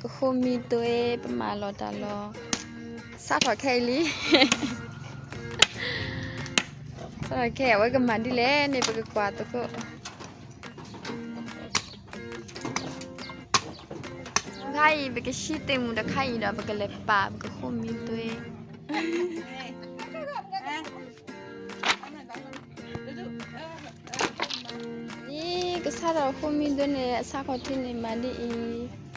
ကဃိမံသွ့ ပမၤလီၤတၢ်လီၤ. စးထီၣ်ခဲအံၤလံ. စးထီၣ်ခဲအံၤ အဝဲကမၤဒ်လဲၣ်န့ၣ် ပကကွၢ်သကိး. ခါအံၤ ပကဟံးသ့ၣ်မူဒီး ခါအံၤဒီး ပကလဲၤပာ် ပကဃိမံသွ့. အံၤ ကစးထီၣ်ဃိမံသွ့န့ၣ် အစးခီၣ်ထံးန့ၣ် မၤဒ်အံၤ.